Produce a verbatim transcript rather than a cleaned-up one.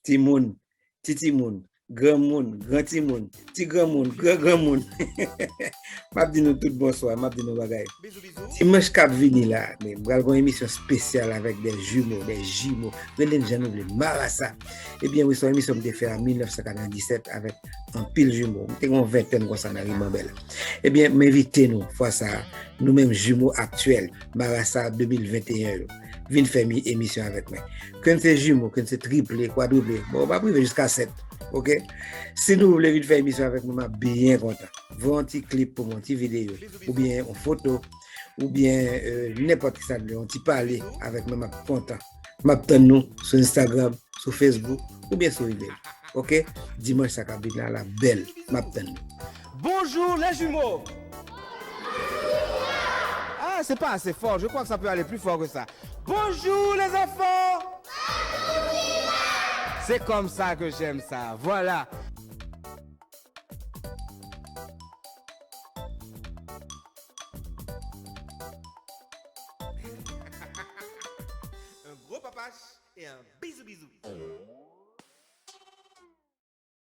timoun, ti timoun, granmoun, gran timoun, ti granmoun, gran granmoun. M ap di nou tout bonswa, m ap di nou bagay. Dimanch k ap vini la, men m pral gen yon emisyon espesyal avèk de jimo, de jimo. Rele m jan nou vle, marasa. Ebyen, wi, se yon emisyon m te fè an mil nèf san katrevenndisèt avèk anpil jimo. M te gen yon ventèn konsa nan Ribanbèl. Ebyen, m envite nou, fwa sa a, nou menm jimo aktyèl, marasa de mil venteyen yo, vin fè mi emisyon avèk mwen. Ke n se jimo, ke n se triple, kwadriple, bon, m ap rive jiska sèt, oke? Si nou vle vin fè emisyon avèk mwen, m ap byen kontan. Voye yon ti klip pou mwen, yon ti videyo, oubyen yon foto, oubyen, euh, nenpòt ki sa nou vle, yon ti pale avèk mwen, m ap kontan. M ap tann nou sou Instagram, sou Facebook, oubyen sou email. Oke? Dimanch sa k ap vin la, la bèl. M ap tann nou. Bonjour les jumeaux. Ah, c'est pas assez fort. Je crois que ça peut aller plus fort que ça. Bonjour les enfants. C'est comme ça que j'aime ça. Voilà. Un gros papache et un bisou bisou.